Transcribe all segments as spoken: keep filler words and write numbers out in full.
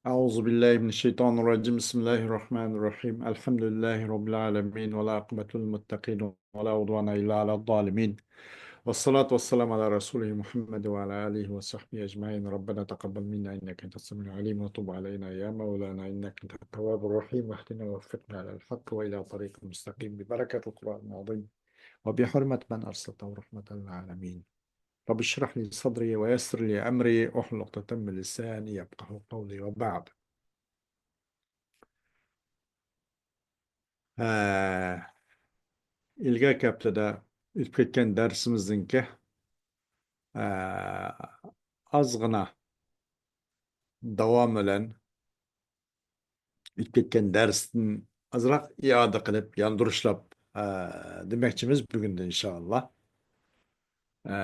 أعوذ بالله من الشيطان الرجيم. بسم الله الرحمن الرحيم. الحمد لله رب العالمين، والعاقبة للمتقين، ولا عدوان إلا على الظالمين. والصلاة والسلام على رسوله محمد وعلى آله وصحبه أجمعين. ربنا تقبل منا إنك أنت السميع العليم، وتب علينا يا مولانا إنك أنت التواب الرحيم، واهدنا ووفقنا على الحق وإلى طريق مستقيم ببركة القرآن العظيم وبحرمة من أرسلته رحمة للعالمين. رب اشرح لي صدري ويسر لي أمري واحلل عقدة من لساني يفقهوا قولي وبعد. ھە، ئىلگەركى ھەپتىدە ئۆتۈپ كەتكەن دەرسىمىزنىڭكى، ھە، ئازغىنا داۋامى بىلەن ئۆتۈپ كەتكەن دەرستىن ئازراق ئىئادە قىلىپ، ياندۇرۇشلاپ، ئە، دېمەكچىمىز بۈگۈندە ئىنشائاللا. ئە،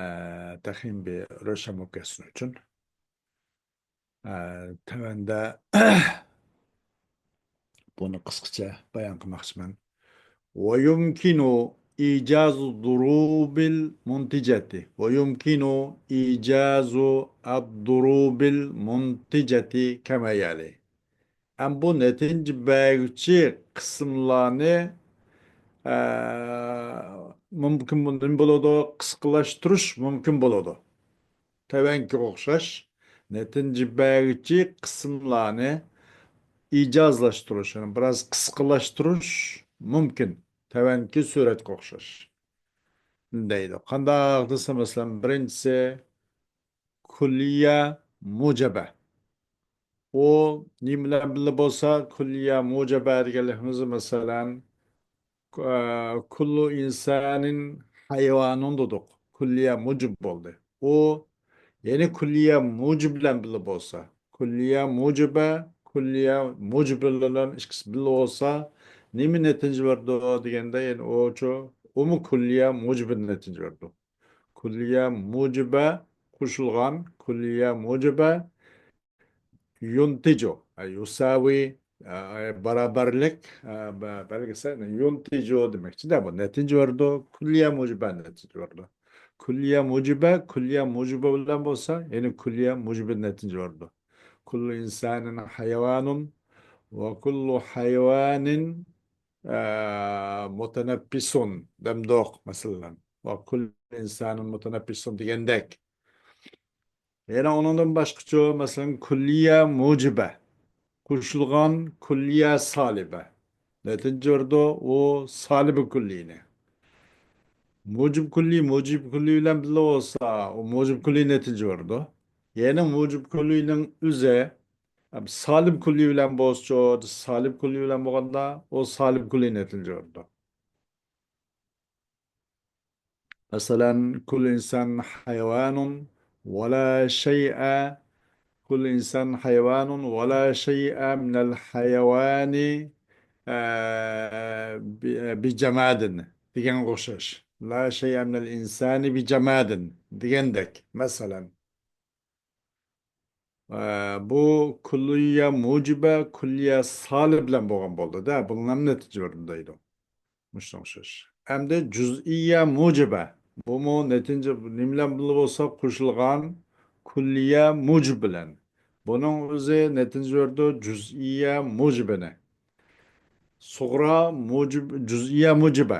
تېخىمۇ بىر روشەن بولۇپ كەتسۇن ئۈچۈن. ئە، تۆۋەندە بۇنى قىسقىچە بايان قىلماقچىمەن. ويمكن إيجاز الضروب المنتجة. ويمكن إيجاز الضروب المنتجة كما يلي. ھەم بۇ نەتىجە بەرگۈچى قىسىملارنى، ئە، مۇمكىن، نېمە بولىدۇ؟ قىسقىلاشتۇرۇش مۇمكىن بولىدۇ. تۆۋەنكىگە ئوخشاش نەتىجە بەرگۈچى قىسىملارنى ئىجازلاشتۇرۇش، يەنى بىراز قىسقىلاشتۇرۇش مۇمكىن. تۆۋەنكى سۈرەتكە ئوخشاش. دەيدۇ. قانداق دېسە، مەسىلەن، بىرىنچىسى، كۇللىيە مۇجەبە. ئۇ نېمە بىلەن بىللە بولسا، كۇللىيە مۇجەبە دېگەنلىكىمىز، مەسىلەن، ئە، كۇللۇ ئىنسانىن ھايۋانۇن دېدۇق. كۇللىيە مۇجىب بولدى. ئۇ يەنە كۇللىيە مۇجىب بىلەن بىللە بولسا، كۇللىيە مۇجىبە، كۇللىيە مۇجىب بىلەن ئىككىسى بىللە بولسا، نېمە نەتىجە بېرىدۇ دېگەندە، يەنە ئۇچۇ، ئۇمۇ كۇللىيە مۇجىبىدىن نەتىجە بېرىدۇ. كۇللىيە مۇجىبە قوشۇلغان كۇللىيە مۇجىبە يۇنتىجۇ، ئە، يۇساۋى، ئە، بارابەرلىك، ئە، بە-، بەلگىسى، يۇنتىجۇ دېمەكچىدە، بۇ نەتىجە بېرىدۇ، كۇللىيە مۇجىبە نەتىجە بېرىدۇ. كۇللىيە مۇجىبە، كۇللىيە مۇجىبە بىلەن بولسا، يەنى كۇللىيە مۇجىبە نەتىجە بېرىدۇ. كۇللۇ ئىنسانىن ھايۋانۇن ۋە كۇللۇ ھايۋانىن، ئە، مۇتەنەپپىسۇن دەمدۇق، مەسىلەن. ۋە كۇللۇ ئىنسانىن مۇتەنەپپىسۇن دېگەندەك. يەنە ئۇنىڭدىن باشقىچۇ، مەسىلەن، كۇللىيە مۇجىبە قوشۇلغان كۇللىيە سالىبە. نەتىجە بېرىدۇ، ئۇ سالىبە كۇللىينى. مۇجىب كۇللىي، مۇجىب كۇللىي بىلەن بىللە بولسا، ئۇ مۇجىب كۇللىي نەتىجە بېرىدۇ. يەنە مۇجىب كۇللىينىڭ ئۆزى، ئەم، سالىب كۇللىي بىلەن بولسىچۇ، سالىب كۇللىي بىلەن بولغاندا، ئۇ سالىب كۇللىي نەتىجە بېرىدۇ. مەسىلەن، كۇللۇ ئىنسان ھايۋانۇن ۋەلا شەيئە، كۇللۇ ئىنسان ھايۋانۇن ۋەلا شەيئە مىنەل ھايۋانى، ئە، بى-، بىجامادىن دېگەنگە ئوخشاش. لا شەيئە مىنەل ئىنسانى بىجامادىن دېگەندەك، مەسىلەن. ئە، بۇ كۇللىيە مۇجىبە، كۇللىيە سالىب بىلەن بولغان بولدى-دە، بۇنىڭ ھەم نەتىجە بېرىدۇ دەيدۇ. مۇشۇنىڭغا ئوخشاش. ئەمدى جۈزئىيە مۇجىبە. بۇمۇ نەتىجە نېمە بىلەن بىللە بولسا قوشۇلغان كۇللىيە مۇجىب بىلەن. بۇنىڭ ئۆزى نەتىجە بېرىدۇ جۈزئىيە مۇجىبىنى. سۇغرا مۇجىب، جۈزئىيە مۇجىبە.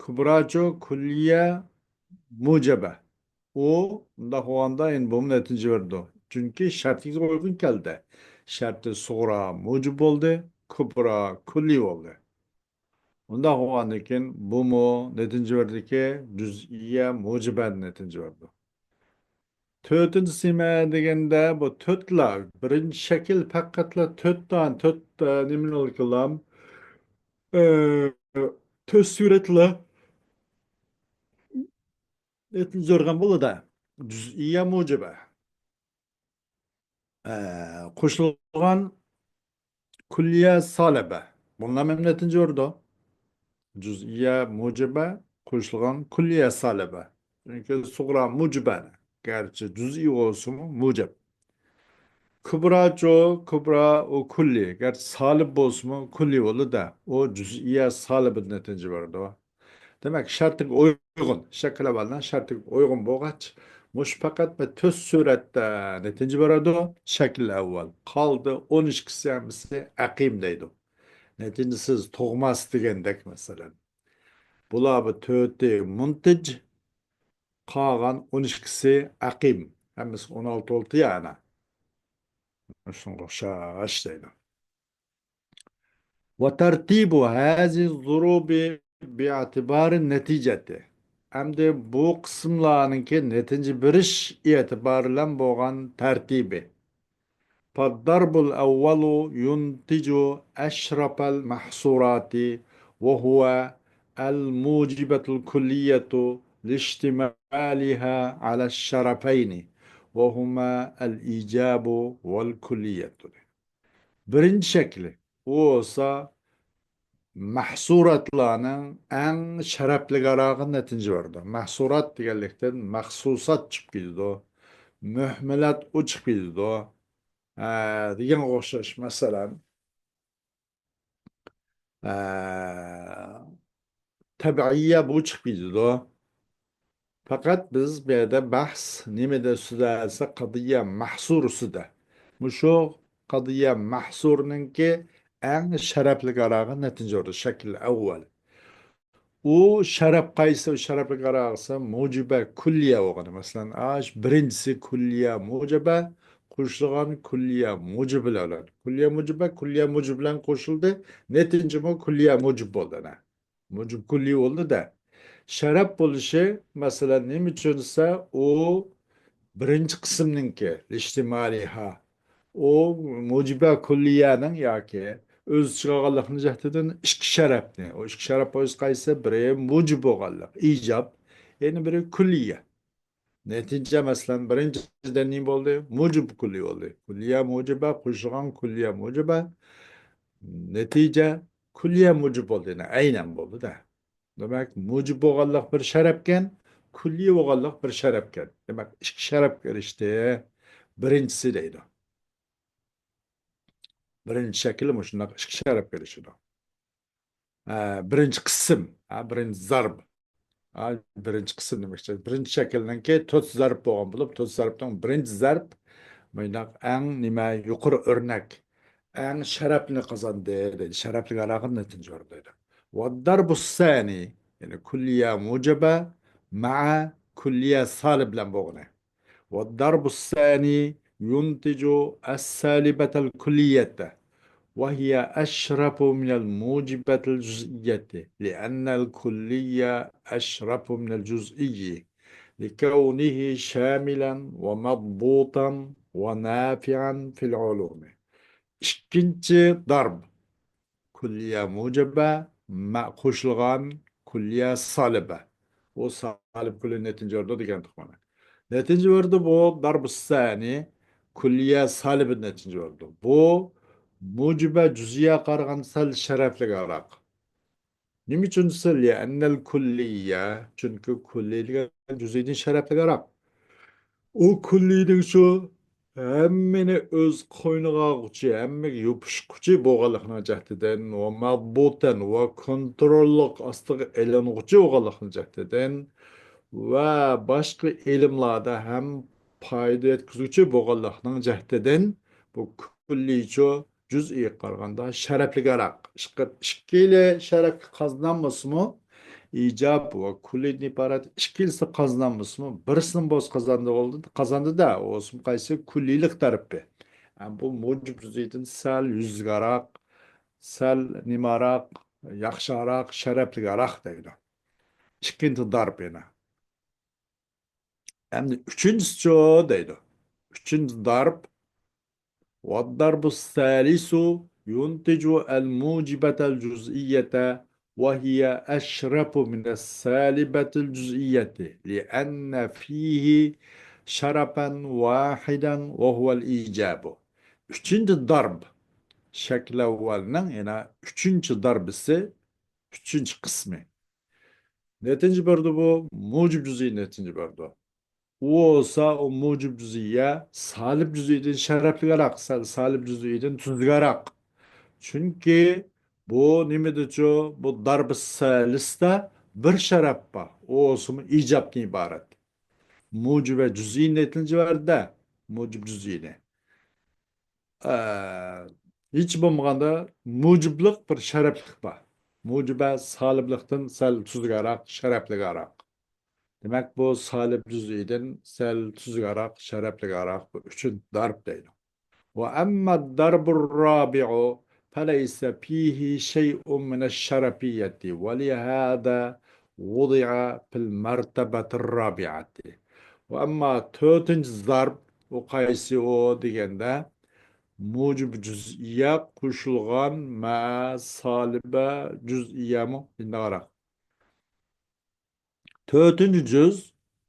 كۇبراچۇ كۇللىيە مۇجەبە. ئۇ ئۇنداق بولغاندا، يەنە بۇمۇ نەتىجە بېرىدۇ. چۈنكى شەرتىگە ئۇيغۇن كەلدى. شەرتى سۇغرا مۇجىب بولدى، كۇبرا كۇللىي بولدى. ئۇنداق بولغاندىن كېيىن بۇمۇ نەتىجە بېرىدىكى، جۈزئىيە مۇجىبە نەتىجە بېرىدۇ. تۆتىنچىسى نېمە دېگەندە، بۇ تۆتلا، بىرىنچى شەكىل پەقەتلا تۆت دان، تۆت، ئە، نېمىنى ئالغىلام، ئە، تۆت سۈرەتلا نەتىجە بېرىدىغان بولىدۇ. جۈزئىيە مۇجىبە. ئە، قوشۇلغان كۈللىيە سالىبە. بۇنىڭ ھەم نەتىجە بېرىدۇ. جۈزئىيە مۇجىبە قوشۇلغان كۈللىيە سالىبە. چۈنكى سۇغرا مۇجىبە. گەرچە جۈزئىي بولسىمۇ مۇجەب. كۇبراچۇ، كۇبرا ئۇ كۈللىي. گەرچە سالىب بولسىمۇ كۈللىي بولىدۇ. ئۇ جۈزئىيە سالىبىدىن نەتىجە بېرىدۇ. دېمەك، شەرتىگە ئۇيغۇن، شەكىل ئەھۋالنىڭ شەرتىگە ئۇيغۇن بولغاچ، مۇشۇ پەقەت بىر تۆت سۈرەتتە نەتىجە بېرىدۇ. شەكىل ئەۋۋەل. قالدى ئون ئىككىسى ھەممىسى ئەقىم دەيدۇ. نەتىجە سىز تۇغماس دېگەندەك، مەسىلەن. بۇلار بۇ تۆتى مۇنتىج، قالغان ئون ئىككىسى ئەقىم. ھەممىسى ئون ئالتە بولدى يا ئەنە. شۇنىڭغا ئوخشاش دەيدۇ. وترتيب هذه الضروب باعتبار النتيجة. ئەمدى بۇ قىسىملارنىڭكى نەتىجە بېرىش ئېتىبارى بىلەن بولغان تەرتىبى. فالضرب الأول ينتج أشرف المحصورات، وهو الموجبة الكلية لاشتمالها على الشرفين، وهما الإيجاب والكلية. بىرىنچى شەكلى، ئۇ بولسا مەھسۇراتلارنىڭ ئەڭ شەرەپلىكراقى نەتىجە بېرىدۇ. مەھسۇرات دېگەنلىكتىن مەخسۇسات چىقىپ كېتىدۇ، مۇھمىلات ئۇ چىقىپ كېتىدۇ. ئە، دېگەنگە ئوخشاش، مەسىلەن، ئە، تەبىئىيە بۇ چىقىپ كېتىدۇ. پەقەت بىز بۇ يەردە بەھس نېمىدە ئۈستىدە دېسە، قەزىيە مەھسۇر ئۈستىدە. مۇشۇ قەزىيە مەھسۇرنىڭكى ئەڭ شەرەپلىكراقى نەتىجە بېرىدۇ، شەكىل ئەۋۋەل. ئۇ شەرەپ قايسى؟ شەرەپلىكراقى مۇجىبە كۈللىيە بولغىنى. مەسىلەن، ئاش بىرىنچىسى كۈللىيە مۇجىبە قوشۇلغان كۈللىيە مۇجىب بىلەن. كۈللىيە مۇجىبە كۈللىيە مۇجىب بىلەن قوشۇلدى. نەتىجىمۇ كۈللىيە مۇجىب بولدى. ئەنە. مۇجىب كۈللىي بولدى-دە. شەرەپ بولۇشى، مەسىلەن، نېمە ئۈچۈن دېسە، ئۇ بىرىنچى قىسىمنىڭكى، لىشتىمالىھا. ئۇ مۇجىبە كۈللىيەنىڭ ياكى ئۆز ئىچىگە ئالغانلىقنىڭ جەھىتىدىن ئىككى شەرەپنى، ئۇ ئىككى شەرەپ بولسا قايسى؟ بىرى مۇجىب بولغانلىق، ئىجاب، يەنە بىرى كۈللىيە. نەتىجە، مەسىلەن، بىرىنچىدىن نېمە بولدى؟ مۇجىب كۈللىي بولدى. كۈللىيە مۇجىبە قوشۇلغان كۈللىيە مۇجىبە. نەتىجە كۈللىيە مۇجىب بولدى. يەنى ئەينەن بولدى-دە. دېمەك، مۇجىب بولغانلىق بىر شەرەپكەن، كۈللىي بولغانلىق بىر شەرەپكەن. دېمەك، ئىككى شەرەپكە ئېرىشتى. بىرىنچىسى دەيدۇ. بىرىنچى شەكىل مۇشۇنداق ئىككى شەرەپكە ئېرىشىدۇ. ھە، بىرىنچى قىسىم، ھە، بىرىنچى زەرب. ھە، بىرىنچى قىسىم دېمەكچى. بىرىنچى شەكىلنىڭكى تۆت زەرب بولغان بولۇپ، تۆت زەربنىڭ بىرىنچى زەرب مۇنداق ئەڭ نېمە يۇقىرى ئۆرنەك، ئەڭ شەرەپنى قازاندى دەيدۇ. شەرەپلىك ئالاقىدىن نەتىجە بېرىدۇ دەيدۇ. والضرب الثاني، يەنى كۈللىيە مۇجىبە مەئە كۈللىيە سالىب بىلەن بولغىنى. والضرب الثاني ينتج السالبة الكلية، وهي أشرف من الموجبة الجزئية، لأن الكلي أشرف من الجزئي، لكونه شاملا ومضبوطا ونافعا في العلوم. ئىككىنچى دەرب. كۈللىيە مۇجىبە، مە-، قوشۇلغان كۈللىيە سالىبە. ئۇ سالىب كۈللىي نەتىجە بېرىدۇ دېگەن تۇغما. نەتىجە بېرىدۇ بۇ دەرب سانى كۈللىيە سالىبە نەتىجە بېرىدۇ. بۇ مۇجىبە جۈزئىيە قارىغاندا سەل شەرەپلىكراق. نېمە ئۈچۈن دېسە، لىئەننەل كۈللىيە، چۈنكى كۈللىي دېگەن جۈزئىيدىن شەرەپلىكراق. ئۇ كۈللىينىڭ شۇ ھەممىنى ئۆز قوينىغا ئالغۇچى، ھەممىگە يوپۇشقۇچى بولغانلىقىنىڭ جەھىتىدىن ۋە مەزبۇتەن ۋە كونتروللۇق ئاستىغا ئېلىنغۇچى بولغانلىقىنىڭ جەھىتىدىن ۋە باشقا ئىلىملاردا ھەم پايدا يەتكۈزگۈچى بولغانلىقىنىڭ جەھىتىدىن بۇ كۈللىيچۇ جۈزئىي قارىغاندا شەرەپلىكراق. ئىشقىلىپ، ئىككىلى شەرەپكە قازىنالمىسىمۇ، ئىجاب ۋە كۈللىدىن ئىبارەت ئىككىلىسى قازىنالمىسىمۇ، بىرسىنى بولسا قازاندى، قازاندى-دە، ئۇ بولسىمۇ قايسى؟ كۈللىيلىق تەرىپى. ھەم بۇ مۇجىب جۈزئىيدىن سەل يۈزلۈكراق، سەل نېمىراق، ياخشىراق، شەرەپلىكراق دەيدۇ. ئىككىنچى دەرب يەنە. ئەمدى ئۈچىنچىسىچۇ دەيدۇ. ئۈچىنچى دەرب. والضرب الثالث ينتج الموجبة الجزئية وهي أشرف من السالبة الجزئية لأن فيه شرفا واحدا وهو الإيجاب. ئۈچىنچى دەرب. شەكىل ئەۋۋەلنىڭ يەنە ئۈچىنچى دەربىسى، ئۈچىنچى قىسمى. نەتىجە بېرىدۇ بۇ، مۇجىب جۈزئىي نەتىجە بېرىدۇ. ئۇ بولسا، ئۇ مۇجىب جۈزئىيە سالىب جۈزئىيدىن شەرەپلىكراق، سەل سالىب جۈزئىيدىن تۈزۈكراق. چۈنكى بۇ نېمىدىچۇ؟ بۇ دەرب سالىستا بىر شەرەپ بار. ئۇ بولسىمۇ ئىجابتىن ئىبارەت. مۇجىبە جۈزئىينى ئېيتىلىنچە بەردى، مۇجىب جۈزئىينى. ئە، ھېچ بولمىغاندا مۇجىبلىق بىر شەرەپلىك بار. مۇجىبە سالىبلىقتىن سەل تۈزۈكرەك، شەرەپلىكرەك. دېمەك، بۇ سالىب جۈزئىيدىن سەل تۈزۈكرەك، شەرەپلىكرەك، بۇ ئۈچىنچى زەرب دەيدۇ. وأما الضرب الرابع فليس فيه شيء من الشرفية ولهذا وضع في المرتبة الرابعة. وأما تۆتىنچى زەرب، ئۇ قايسى ئۇ دېگەندە، مۇجىب جۈزئىيە قوشۇلغان مە سالىبە جۈزئىيەمۇ ئىندىغاراق. تۆتىنچى جۈز،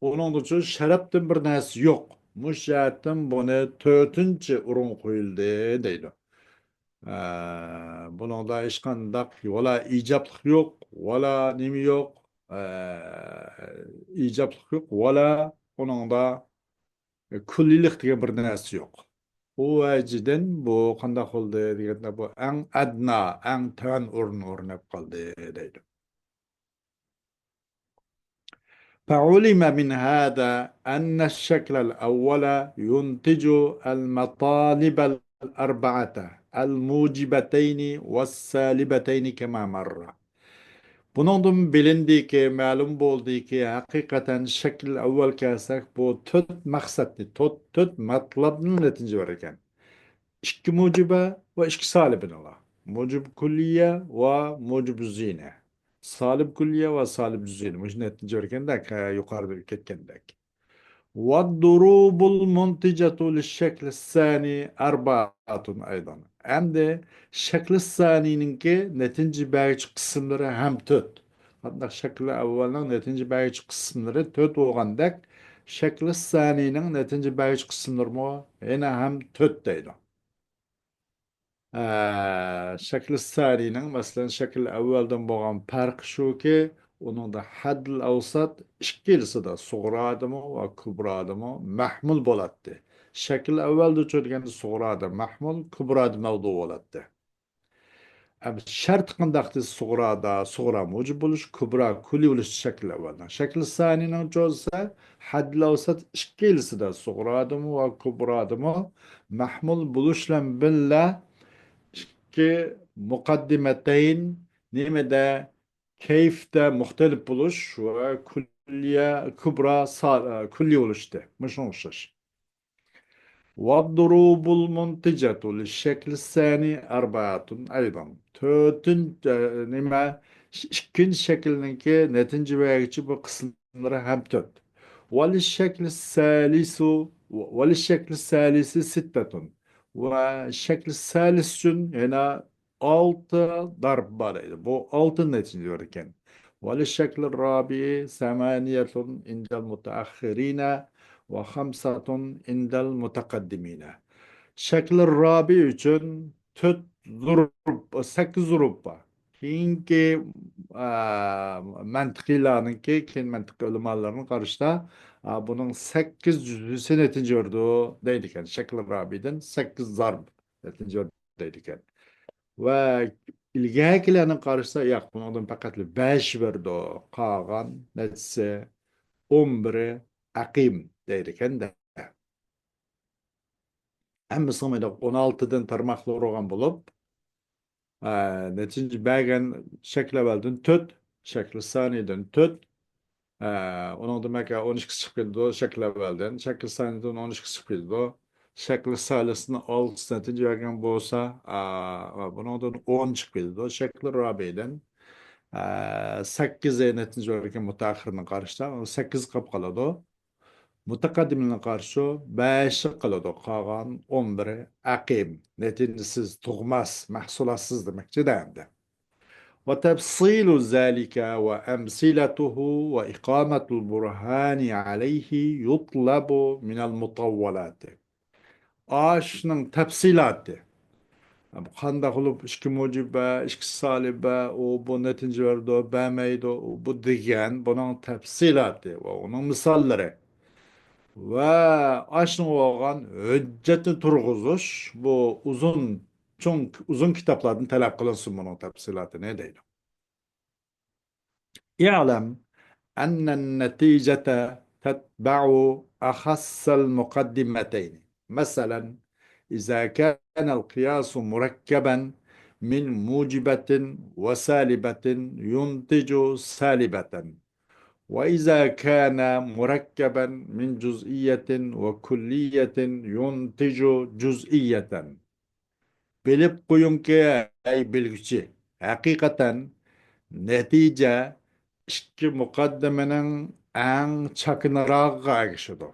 ئۇنىڭدىچۇ شەرەپتىن بىر نەرسە يوق. مۇشۇ جەھەتتىن بۇنى تۆتىنچى ئورۇنغا قويۇلدى دەيدۇ. ئە، بۇنىڭدا ھېچقانداق ۋالا ئىجابلىق يوق، ۋالا نېمە يوق، ئە، ئىجابلىق يوق، ۋالا ئۇنىڭدا كۈللىيلىق دېگەن بىر نەرسە يوق. ئۇ ۋەجىدىن بۇ قانداق بولدى دېگەندە، بۇ ئەڭ ئەدنا، ئەڭ تۆۋەن ئورۇننى ئورۇنلاپ قالدى دەيدۇ. فعلم من هذا أن الشكل الأول ينتج المطالب الأربعة الموجبتين والسالبتين كما مر. بۇنىڭدىن بىلىندىكى، مەلۇم بولدىكى، ھەقىقەتەن شەكىل ئەۋۋەل كەلسەك، بۇ تۆت مەقسەتنى، تۆت، تۆت مەتلەبنى نەتىجە بېرىدىكەن. ئىككى مۇجىبە ۋە ئىككى سالىبىنى ئۇلار. مۇجىب كۈللىيە ۋە مۇجىب زىينە. سالىب كۈللىيە ۋە سالىب زىينە. مۇشۇ نەتىجە بېرىدىكەندەك، ھە، يۇقىرىدا كەتكەندەك. والضروب المنتجة للشكل الثاني أربعة أيضا. ئەمدى شەكلى سانىينىڭكى نەتىجە بەرگۈچى قىسىملىرى ھەم تۆت. قانداق شەكلى ئەۋۋەلنىڭ نەتىجە بەرگۈچى قىسىملىرى تۆت بولغاندەك، شەكلى سانىينىڭ نەتىجە بەرگۈچى قىسىملىرىمۇ يەنە ھەم تۆت دەيدۇ. ئە، شەكلى سانىينىڭ، مەسىلەن، شەكلى ئەۋۋەلدىن بولغان پەرقى شۇكى، ئۇنىڭدا ھەددىل ئەۋسات ئىككىلىسىدە، سۇغرادىمۇ ۋە كۇبرادىمۇ مەھمۇل بولاتتى. شەكلى ئەۋۋەلدە چۆرگەندە سۇغرادا مەھمۇل، كۇبرادا مەۋدۇ بولاتتى. ئەمما شەرتى قانداق دېسە، سۇغرادا سۇغرا مۇجىب بولۇش، كۇبرا كۈللىي بولۇش شەكلى ئەۋۋەلنىڭ. شەكلى سانىينىڭ چۆرسە، ھەددىل ئەۋسات ئىككىلىسىدە، سۇغرادىمۇ ۋە كۇبرادىمۇ مەھمۇل بولۇش بىلەن بىللە، ئىككى مۇقەددىمەتەين نېمىدە كەيپتە مۇختەلىپ بولۇش ۋە كۈللىيە، كۇبرا سا-، كۈللىي بولۇشتى. مۇشۇنىڭغا ئوخشاش. والضروب المنتجة للشكل الثاني أربعة أيضا. تۆتىنچى، ئە، نېمە، ئىككىنچى شەكىلنىڭكى نەتىجە بەرگۈچى بۇ قىسىملىرى ھەم تۆت. وللشكل الثالث، وللشكل الثالث ستة. ۋە شەكلى سالىس ئۈچۈن يەنە ئالتە زەرب بار ئىدى. بۇ ئالتە نەتىجە بېرىدىكەن. وللشكل الرابع ثمانية عند المتأخرين وخمسة عند المتقدمين. شەكلى رابىئ ئۈچۈن تۆت زۇرۇپ، سەككىز زۇرۇپ بار. كېيىنكى، ئا، مەنتىقىيلارنىڭكى، كېيىن مەنتىق ئۆلىمالىرىنىڭ قارىشىدا، ئا، بۇنىڭ سەككىز جۈزئىسى نەتىجە بېرىدۇ دەيدىكەن. شەكلى رابىئدىن سەككىز زەرب نەتىجە بېرىدۇ دەيدىكەن. ۋە ئىلگەرىكىلەرنىڭ قارىشىدا، ياق، بۇنىڭدىن پەقەتلا بەش بېرىدۇ. قالغان نەچچىسى؟ ئون بىرى ئەقىم دەيدىكەن-دە. ھەممىسىنىڭ مەيدە ئون ئالتىدىن تارماقلار بولغان بولۇپ، ئە، نەتىجە بەرگەن شەكلى ئەۋۋەلدىن تۆت، شەكلى سانىيدىن تۆت، ئە، ئۇنىڭ دېمەك، ئون ئىككىسى چىقىپ كېتىدۇ، شەكلى ئەۋۋەلدىن، شەكلى سانىيدىن ئون ئىككىسى چىقىپ كېتىدۇ، شەكلى سالىستىن ئالتىسى نەتىجە بەرگەن بولسا، ئە، بۇنىڭدىن ئون چىقىپ كېتىدۇ، شەكلى رابىئدىن، ئە، سەككىزى نەتىجە بەرگەن مۇتەئەخخىرنىڭ قارىشىدا، سەككىز قاپ قالىدۇ. مۇتەقەددىملەرنىڭ قارىشى بەشى قالىدۇ، قالغان ئون بىرى ئەقىم، نەتىجىسىز، تۇغماس، مەھسۇلاتسىز دېمەكچىدە ئەمدى. وتفصيل ذلك وأمثلته وإقامة البرهان عليه يطلب من المطولات. ئاشۇنىڭ تەپسىلاتى. بۇ قانداق بولۇپ ئىككى مۇجىبە، ئىككى سالىبە، ئۇ بۇ نەتىجە بېرىدۇ، بەرمەيدۇ، ئۇ بۇ دېگەن، بۇنىڭ تەپسىلاتى ۋە ئۇنىڭ مىساللىرى. ۋە ئاشۇنىڭغا بولغان ھۆججەتنى تۇرغۇزۇش، بۇ ئۇزۇن، چوڭ، ئۇزۇن كىتابلاردىن تەلەپ قىلىنسۇن بۇنىڭ تەپسىلاتىنى دەيدۇ. اعلم أن النتيجة تتبع أخص المقدمتين. مثلا، إذا كان القياس مركبا من موجبة وسالبة ينتج سالبة، وإذا كان مركبا من جزئية وكلية ينتج جزئية. بىلىپ قويۇڭكى، ئەي بىلگۈچى، ھەقىقەتەن نەتىجە ئىككى مۇقەددىمىنىڭ ئەڭ چاكىنىراقىغا ئەگىشىدۇ.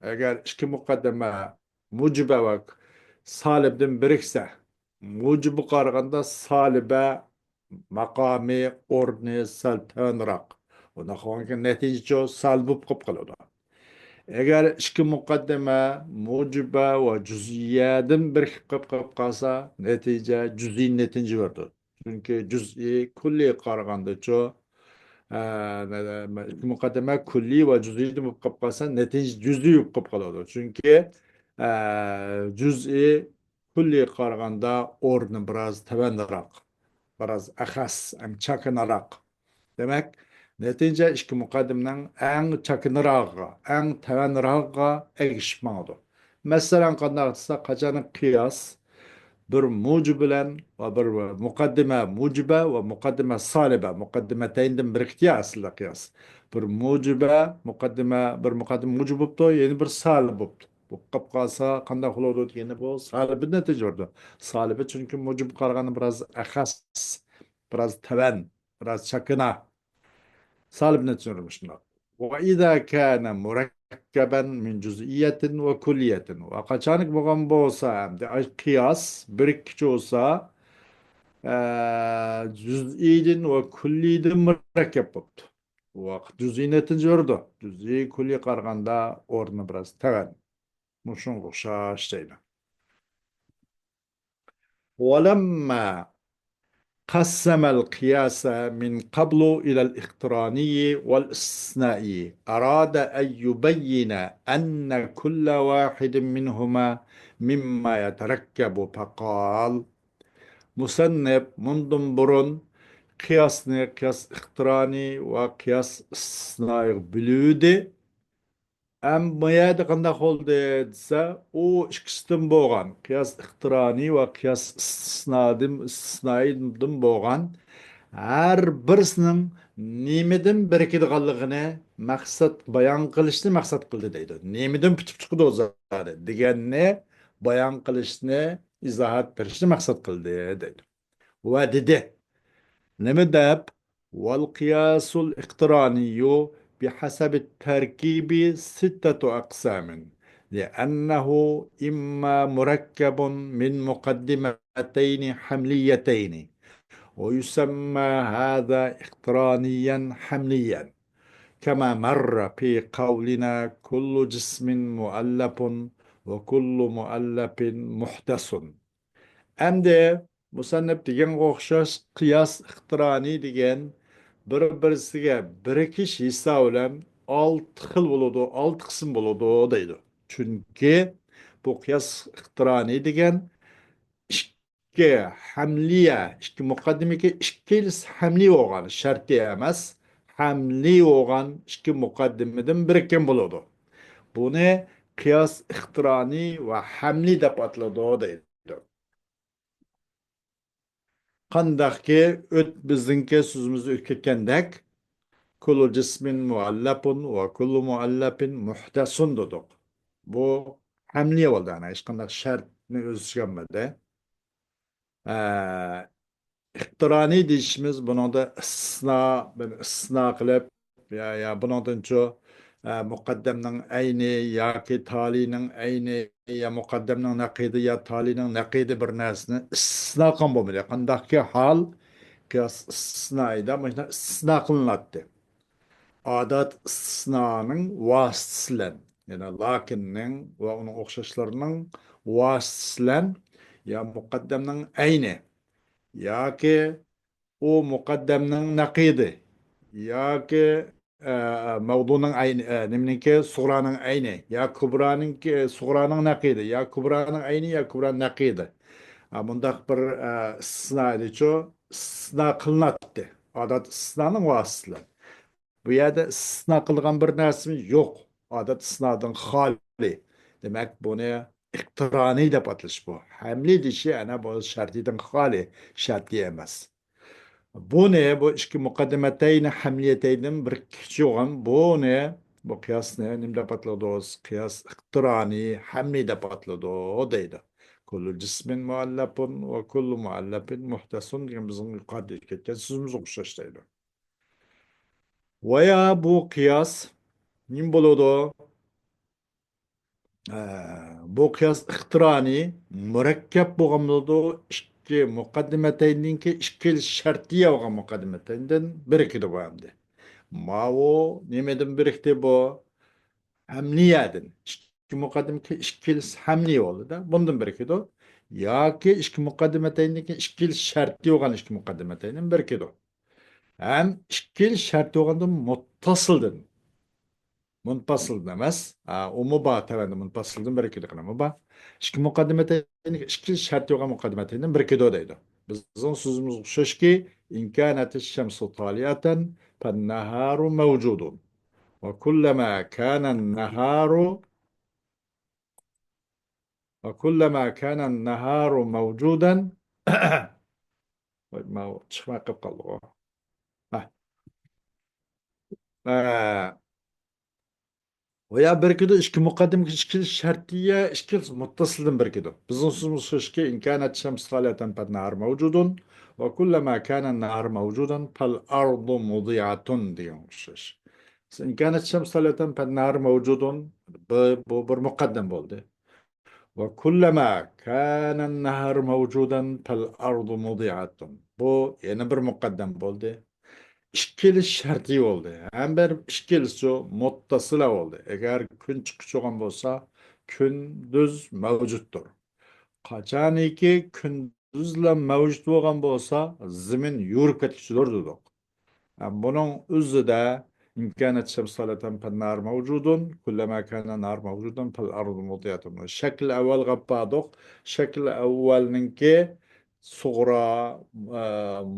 ئەگەر ئىككى مۇقەددىمە مۇجىبە ۋە سالىبىدىن بىرىكسە، مۇجىبىگە قارىغاندا سالىبە ماقامى، ئورنى سەل تۆۋەنرەك. ئۇنداق بولغاندىكىن نەتىجىچۇ سالىب بولۇپ قېلىپ قالىدۇ. ئەگەر ئىككى مۇقەددىمە مۇجىبە ۋە جۈزئىيەدىن بىرىكىپ قېلىپ قالسا، نەتىجە جۈزئىي نەتىجە بېرىدۇ. چۈنكى جۈزئىي كۈللىيگە قارىغاندىچۇ، ئە، ئىككى مۇقەددىمە كۈللىي ۋە جۈزئىيدىن بولۇپ قېلىپ قالسا، نەتىجە جۈزئىي بولۇپ قېلىپ قالىدۇ. چۈنكى، ئە، جۈزئىي كۈللىيگە قارىغاندا ئورنى بىراز تۆۋەنرەك، بىراز ئەخەس، ئەڭ چاكىنىراق. دېمەك، نەتىجە ئىككى مۇقەددىمىنىڭ ئەڭ چاكىنىراقىغا، ئەڭ تۆۋەنراقىغا ئەگىشىپ ماڭىدۇ. مەسىلەن، قانداق دېسە، قاچانكى قىياس بىر مۇجىب بىلەن ۋە بىر مۇقەددىمە مۇجىبە ۋە مۇقەددىمە سالىبە، مۇقەددىمەتەيندىن بىرىكتى ئەسلىدە قىياس. بىر مۇجىبە، مۇقەددىمە، بىر مۇقەددىمە مۇجىب بوپتۇ، يەنە بىر سالىب بوپتۇ. بولۇپ قاپ قالسا، قانداق بولىدۇ دېگەندە، بۇ سالىبىدىن نەتىجە بېرىدۇ. سالىبى چۈنكى مۇجىبقا قارىغاندا بىراز ئەخەس، بىراز تۆۋەن، بىراز چاكىنا. سالىبىدىن نەتىجە بېرىدۇ مۇشۇنداق. وإذا كان مركبا من جزئية وكلية. ۋە قاچانكى بولغان بولسا، ئەمدى ئاي قىياس بىر ئىككىچە بولسا، ئە، جۈزئىيدىن ۋە كۈللىيدىن مۇرەككەپ بوپتۇ. ۋاقىت جۈزئىي نەتىجە بېرىدۇ. جۈزئىي كۈللىي قارىغاندا ئورنى بىراز تۆۋەن. مۇشۇنىڭغا ئوخشاش دەيدۇ. ولما قسم القياس من قبل إلى الاقتراني والاستثنائي أراد أن يبين أن كل واحد منهما مما يتركب فقال. مۇسەننىپ مۇندىن بۇرۇن قىياسنى قىياس ئىقتىرانىي ۋە قىياس ئىستىسنائىيغا بۆلۈۋىدى. ئەمما بۇ يەردە قانداق بولدى دېسە، ئۇ ئىككىسىدىن بولغان، قىياس ئىقتىرانىي ۋە قىياس ئىستىسنادىن، ئىستىسنائىيدىن بولغان ھەر بىرسىنىڭ نېمىدىن بىرىكىدىغانلىقىنى مەقسەت، بايان قىلىشنى مەقسەت قىلدى دەيدۇ. نېمىدىن پۈتۈپ چىقىدۇ زادى دېگەننى بايان قىلىشنى، ئىزاھات بېرىشنى مەقسەت قىلدى دەيدۇ. ۋە دېدى. نېمە دەپ؟ والقياس الاقتراني بحسب التركيب ستة أقسام، لأنه إما مركب من مقدمتين حمليتين، ويسمى هذا اقترانيا حمليا، كما مر في قولنا كل جسم مؤلف وكل مؤلف محدث. ئەمدى مۇسەننىپ دېگەنگە ئوخشاش قىياس ئىقتىرانىي دېگەن بىر-بىرسىگە بىرىكىش ھېسابى بىلەن ئالتە خىل بولىدۇ، ئالتە قىسىم بولىدۇ دەيدۇ. چۈنكى بۇ قىياس ئىقتىرانىي دېگەن ئىككى ھەملىيە، ئىككى مۇقەددىمىكى ئىككىلىسى ھەملىي بولغان، شەرتىي ئەمەس، ھەملىي بولغان ئىككى مۇقەددىمىدىن بىرىككەن بولىدۇ. بۇنى قىياس ئىقتىرانىي ۋە ھەملىي دەپ ئاتىلىدۇ دەيدۇ. قانداقكى ئۆت-، بىزنىڭكى سۆزىمىزدە ئۆتۈپ كەتكەندەك، كل جسم مؤلف وكل مؤلف محدث دېدۇق. بۇ ھەملىي بولدى، يەنى ھېچقانداق شەرتنى ئۆز ئىچىگە ئالمىدى. ئە، ئىقتىرانىي دېيىشىمىز بۇنىڭدا ئىستىسنا، بىر ئىستىسنا قىلىپ، يا، يا بۇنىڭدىنچۇ، ئە، مۇقەددەمنىڭ ئەينى ياكى تالىينىڭ ئەينى، يا مۇقەددەمنىڭ نەقىدى يا تالىينىڭ نەقىدى بىر نەرسىنى ئىستىسنا قىلغان بولمىدى. قانداقكى ھال قىياس ئىستىسنائىدا مۇشۇنداق ئىستىسنا قىلىناتتى. ئادەت ئىستىسنانىڭ ۋاسىتىسى بىلەن، يەنى لەكىننىڭ ۋە ئۇنىڭ ئوخشاشلىرىنىڭ ۋاسىتىسى بىلەن يا مۇقەددەمنىڭ ئەينى ياكى ئۇ مۇقەددەمنىڭ نەقىدى ياكى، ئە، مەۋدۇنىڭ ئەينى، ئە، نېمىنىڭكى، سۇغرانىڭ ئەينى يا كۇبرانىڭكى، سۇغرانىڭ نەقىدى يا كۇبرانىڭ ئەينى يا كۇبرانىڭ نەقىدى. ئە، مۇنداق بىر، ئە، ئىستىسنا ئىدىچۇ، ئىستىسنا قىلىناتتى. ئادەت ئىستىسنانىڭ ۋاسىتىسى بىلەن. بۇ يەردە ئىستىسنا قىلغان بىر نەرسىمىز يوق. ئادەت ئىستىسنادىن خالىي. دېمەك، بۇنى ئىقتىرانىي دەپ ئاتىلىش بۇ. ھەملى دېيىشى ئەنە بۇ شەرتىدىن خالىي، شەرتىي ئەمەس. بۇنى، بۇ ئىككى مۇقەددىمەتەينى ھەملىيەتەيدىن بىر كىچىك بولغان بۇنى، بۇ قىياسنى نېمە دەپ ئاتىلىدۇ؟ قىياس ئىقتىرانىي ھەملى دەپ ئاتىلىدۇ دەيدۇ. كل جسم مؤلف وكل مؤلف محدث دېگەن بىزنىڭ يۇقىرىدا كەتكەن سۆزىمىزگە ئوخشاش دەيدۇ. ۋە يا بۇ قىياس نېمە بولىدۇ؟ ئە، بۇ قىياس ئىقتىرانىي مۇرەككەپ بولغان بولىدۇ. ئىككى مۇقەددىمەتەينىڭكى ئىككىلىسى شەرتىيە بولغان مۇقەددىمەتەيندىن بىرىكىدۇ بۇ ئەمدى. ماۋۇ نېمىدىن بىرىكتى بۇ؟ ھەملىيەدىن. ئىككى مۇقەددىمىكى ئىككىلىسى ھەملىي بولدى-دە، بۇندىن بىرىكىدۇ. ياكى ئىككى مۇقەددىمەتەينىڭكى ئىككىلىسى شەرتىي بولغان ئىككى مۇقەددىمەتەيندىن بىرىكىدۇ. ھەم ئىككىلىسى شەرتىي بولغاندىن مۇتتەسىلدىن. مۇنپەسىلدىن ئەمەس. ھە، ئۇمۇ بار، تەۋەندە مۇنپەسىلدىن بىرىكىدۇ، قىلىمۇ بار. ئىككى مۇقەددىمەتەينىكى ئىككىلىسى شەرتىي بولغان مۇقەددىمەتەيندىن بىرىكىدۇ دەيدۇ. بىزنىڭ سۆزىمىز ئوخشاشكى، إن كانت الشمس طالعة فالنهار موجود. وكلما كان النهار، وكلما كان النهار موجودا. ۋاي، ماۋۇ چىقماي قېلىپ قالدىغۇ. ھە. ئە، ۋە يا بىرىكىدۇ، ئىككى مۇقەددىمە، ئىككى شەرتىيە، ئىككى مۇتتەسىلدىن بىرىكىدۇ. بىزنىڭ سۆزىمىز شۇكى، إن كانت الشمس طالعة فالنهار موجود، وكلما كان النهار موجودا فالأرض مضيئة دېگەن ئوخشاش. إن كانت الشمس طالعة فالنهار موجود، بۇ، بۇ بىر مۇقەددىمە بولدى. وكلما كان النهار موجودا فالأرض مضيئة. بۇ يەنە بىر مۇقەددىمە بولدى. ئىككىلىسى شەرتىي بولدى. ھەم بىر ئىككىلىسى مۇتتەسىلە بولدى. ئەگەر كۈن چىققۇچى بولغان بولسا، كۈندۈز مەۋجۇتتۇر. قاچانكى كۈندۈزلا مەۋجۇت بولغان بولسا، زېمىن يورۇپ كەتكۈچىدۇر دېدۇق. ھە، بۇنىڭ ئۆزىدە إن كانت الشمس طالعة فالنهار موجود، كلما كان النهار موجودا فالأرض مضيئة. شەكىل ئەۋۋەلگە ئاپاردۇق. شەكىل ئەۋۋەلنىڭكى سۇغرا، ئە،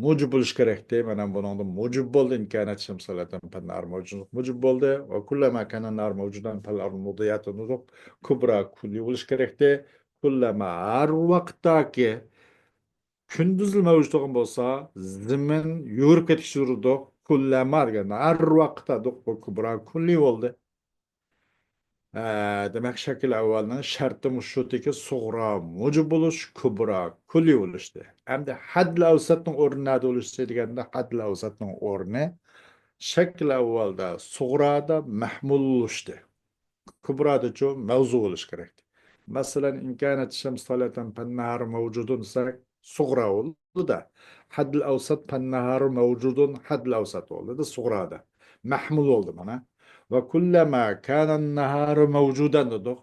مۇجىب بولۇش كېرەكتى. مانا بۇنىڭدا مۇجىب بولدى. إن كانت الشمس طالعة فالنهار موجود، مۇجىب بولدى. وكلما كان النهار موجودا فالأرض مضيئة دېدۇق. كۇبرا كۈللىي بولۇش كېرەكتى. كۇللەما، ھەر ۋاقىتتاكى كۈندۈزلا مەۋجۇت بولغان بولسا، زېمىن يورۇپ كەتكۈچىدۇر دېدۇق. كۇللەما دېگەندە ھەر ۋاقىتتا دېدۇق، بۇ كۇبرا كۈللىي بولدى. ھە، دېمەك، شەكىل ئەۋۋەلنىڭ شەرتى مۇشۇدىكى سۇغرا مۇجىب بولۇش، كۇبرا كۈللىي بولۇشتى. ئەمدى ھەددىل ئەۋسەتنىڭ ئورنى نەدە بولۇشتى دېگەندە، ھەددىل ئەۋسەتنىڭ ئورنى شەكىل ئەۋۋەلدە سۇغرادا مەھمۇل بولۇشتى. كۇبرادىچۇ مەۋزۇ بولۇش كېرەك. مەسىلەن، إن كانت الشمس طالعة فالنهار موجود دېسەك، سۇغرا بولدى-دە. ھەددىل ئەۋسەت فالنهار موجود، ھەددىل ئەۋسەت بولدى-دە، سۇغرادا. مەھمۇل بولدى مانا. وكلما كان النهار موجودا دېدۇق.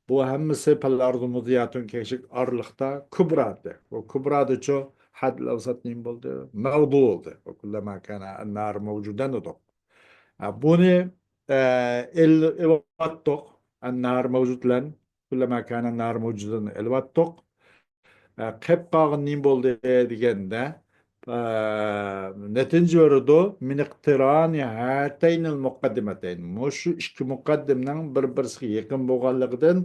بۇ ھەممىسى فالأرض مضيئة كېيىشلىك ئارىلىقتا كۇبرادى. بۇ كۇبرادىچۇ ھەددىل ئەۋسەت نېمە بولدى؟ مەۋزۇ بولدى. وكلما كان النهار موجودا دېدۇق. ھە، بۇنى، ئە، ئېل-، ئېلىۋاتتۇق. النهار موجود بىلەن كلما كان النهار موجودا ئېلىۋاتتۇق. ئە، قېلىپ قالغان نېمە بولدى دېگەندە، ئە، نەتىجە بېرىدۇ. من اقتران هاتين المقدمتين. مۇشۇ ئىككى مۇقەددىمىنىڭ بىر-بىرسىگە يېقىن بولغانلىقىدىن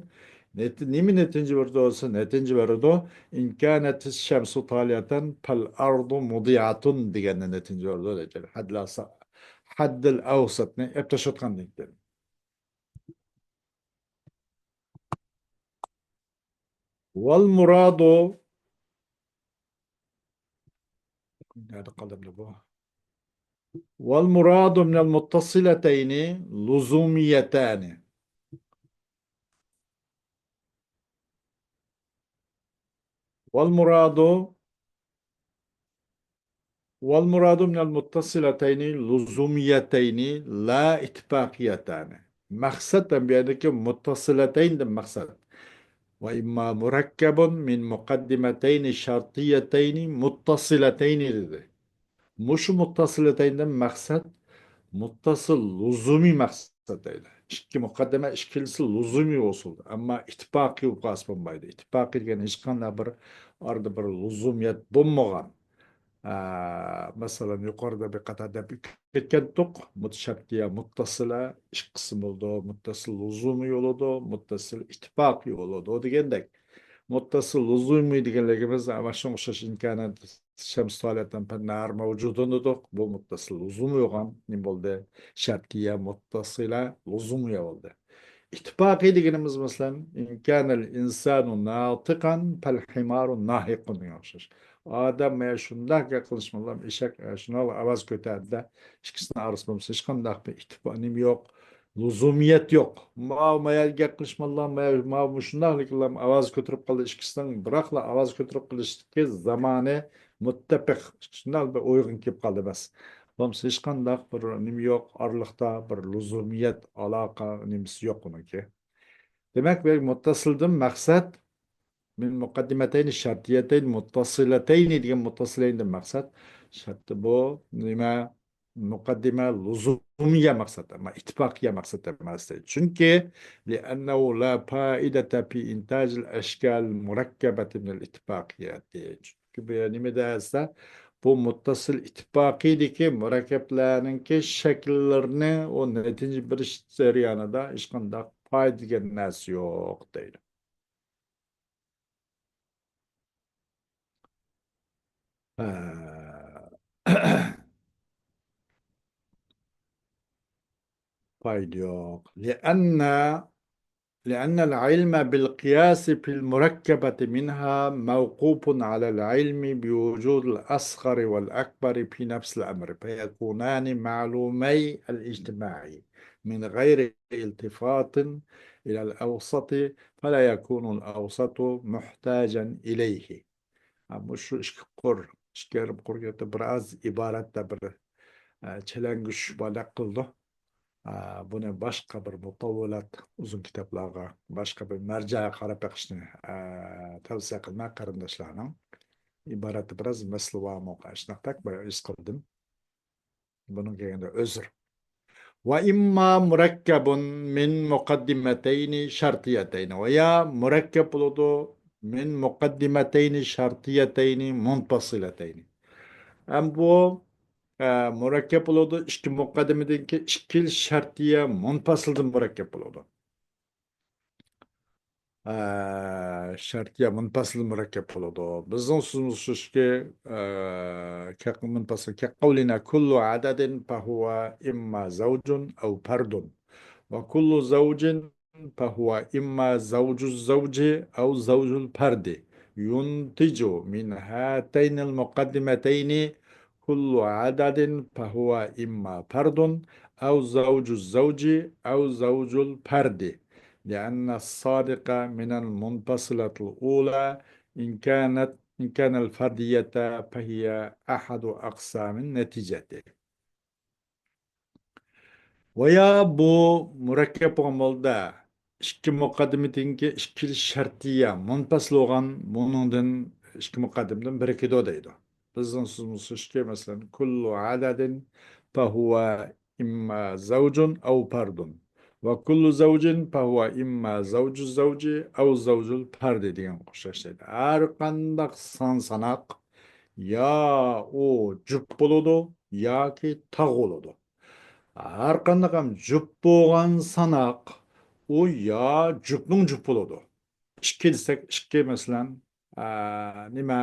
نەت-، نېمە نەتىجە بېرىدۇ دېسە، نەتىجە بېرىدۇ. إن كانت الشمس طالعة فالأرض مضيئة دېگەندە نەتىجە بېرىدۇ. ھەددىل ئەۋسەت، ھەددىل ئەۋسەتنى ئېلىپ تاشلاتقاندىن كېيىن. والمراد، نەدە قالدى بۇ؟ والمراد من المتصلتين لزوميتان. والمراد، والمراد من المتصلتين لزوميتين لا اتفاقيتان. مەقسەت ھەم بۇ يەردىكى مۇتتەسىلەتەيندىن مەقسەت. وإما مركب من مقدمتين شرطيتين متصلتين دېدى. مۇشۇ مۇتتەسىلەتەيندىن مەقسەت مۇتتەسىل لۇزۇمىي مەقسەت دەيدۇ. ئىككى مۇقەددىمە ئىككىلىسى لۇزۇمىي ئۇسۇلدا. ئەمما ئىتتىپاقىي ئۇقاس بولمايدۇ. ئىتتىپاقىي دېگەن ھېچقانداق بىر ئارىدا بىر لۇزۇمىيەت بولمىغان. ئە، مەسىلەن، يۇقىرىدا بىر قاتار دەپ كەتكەنتۇق، مۇت-، شەرتىيە مۇتتەسىلە ئىككى قىسىم بولىدۇ. مۇتتەسىل لۇزۇمىي بولىدۇ، مۇتتەسىل ئىتتىپاقىي بولىدۇ دېگەندەك. مۇتتەسىل لۇزۇمىي دېگەنلىكىمىز، ئە، مانا شۇنىڭغا ئوخشاش، ئىن كانەت شەمسۇ تالىئەتەن پەننەھار مەۋجۇدۇن دېدۇق. بۇ مۇتتەسىل لۇزۇمىي بولغان نېمە بولدى؟ شەرتىيە مۇتتەسىلە لۇزۇمىيە بولدى. ئىتتىپاقىي دېگىنىمىز، مەسىلەن، ئىن كانەل ئىنسانۇ ناتىقەن پەل ھىمارۇ ناھىقۇن دېگەن ئوخشاش. ئادەم مانا شۇنداق گەپ قىلىشمىلا، ئېشەك، ئە، شۇنداق ئاۋاز كۆتەردى-دە، ئىككىسىنىڭ ئارىسىدا بولمىسا ھېچقانداق بىر ئىتتىپاق نېمە يوق، لۇزۇمىيەت يوق. ماۋۇ مايا گەپ قىلىشمىلا، مايا، ماۋۇ مۇشۇنداقلىكلا ئاۋاز كۆتۈرۈپ قالدى ئىككىسىنىڭ، بىراقلا ئاۋاز كۆتۈرۈپ قېلىشتىكى زامانى مۇتتەپىق، شۇنداق بىر ئويغىن كېلىپ قالدى، بەس. بولمىسا ھېچقانداق بىر نېمە يوق، ئارىلىقتا بىر لۇزۇمىيەت، ئالاقە نېمىسى يوق ئۇنىڭكى. دېمەك، بۇ مۇتتەسىلدىن مەقسەت، مىن مۇقەددىمەتەينى شەرتىيەتەينى مۇتتەسىلەتەينى دېگەن مۇتتەسىلەينىدىن مەقسەت، شەرتى بۇ نېمە؟ مۇقەددىمە لۇزۇمىيە مەقسەت، ئەمما ئىتتىپاقىيە مەقسەت ئەمەس دەيدۇ. چۈنكى، لىئەننەھۇ لا پائىدەتە فى ئىنتاجىل ئەشكال مۇرەككەبەتى مىنەل ئىتتىپاقىيەتى. چۈنكى بۇ نېمە دېسە، بۇ مۇتتەسىل ئىتتىپاقىيدىكى مۇرەككەپلەرنىڭكى شەكىللىرىنى ئۇ نەتىجە بېرىش جەريانىدا ھېچقانداق پايدا دېگەن نەرسە يوق دەيدۇ. ھە. پايدا يوق. لأن، لأن العلم بالقياس في المركبة منها موقوف على العلم بوجود الأصغر والأكبر في نفس الأمر، فيكونان معلومي الاجتماع من غير التفات إلى الأوسط، فلا يكون الأوسط محتاجا إليه. ھە، مۇشۇ ئىككى قۇر، ئىككى يېرىم قۇر يەردە بىر ئاز ئىبارەتتە بىر، ئە، چەلەڭگۈش بارلىق قىلىدۇ. ئە، بۇنى باشقا بىر مۇتەۋۋىلات، ئۇزۇن كىتابلارغا، باشقا بىر مەرجەگە قاراپ بېقىشنى، ئە، تەۋسىيە قىلىمەن قېرىنداشلارنىڭ. ئىبارەتتە بىر ئاز مەسىلە بارمۇ؟ شۇنداقتەك بىر ھېس قىلدىم. بۇنىڭ كەينىدە ئۆزر. ۋە ئىمما مۇرەككەبۇن مىن مۇقەددىمەتەينى شەرتىيەتەينى. ۋە يا مۇرەككەپ بولىدۇ مىن مۇقەددىمەتەينى شەرتىيەتەينى مۇنپەسىلەتەينى. ھەم بۇ، ئە، مۇرەككەپ بولىدۇ، ئىككى مۇقەددىمىدىن كېيىن ئىككى شەرتىيە مۇنپەسىلدىن مۇرەككەپ بولىدۇ. ئە، شەرتىيە مۇنپەسىل مۇرەككەپ بولىدۇ. بىزنىڭ سۆزىمىز شۇكى، ئە، كە-، مۇنپەسىل كەقەۋلىنا كۇللۇ ئەدەدىن فەھۇۋە ئىمما زەۋجۇن ئەۋ پەردۇن. ۋە كۇللۇ زەۋجىن فەھۇۋە ئىمما زەۋجۇز زەۋجى ئەۋ زەۋجۇل پەردى. يۇنتىجۇ مىن ھاتەينىل مۇقەددىمەتەينى كل عدد فهو إما فرد أو زوج الزوج أو زوج الفرد، لأن الصادق من المنفصلة الأولى إن كانت، إن كان الفردية فهي أحد أقسام النتيجة. ۋە يا بۇ مۇرەككەپ بولغان ھالدا ئىككى مۇقەددىمىدىنكى ئىككى شەرتىيە مۇنپەسىل بولغان، بۇنىڭدىن ئىككى مۇقەددىمىدىن بىرىكىدۇ دەيدۇ. بىزنىڭ سۆزىمىز شۇكى، مەسىلەن، كل عدد فهو إما زوج أو فرد، وكل زوج فهو إما زوج الزوج أو زوج الفرد دېگەن ئوخشاش دەيدۇ. ھەر قانداق سان ساناق يا ئۇ جۈپ بولىدۇ، ياكى تاغ بولىدۇ. ھەر قانداق ھەم جۈپ بولغان ساناق، ئۇ يا جۈپنىڭ جۈپى بولىدۇ. ئىككى دېسەك، ئىككى، مەسىلەن، ئە، نېمە؟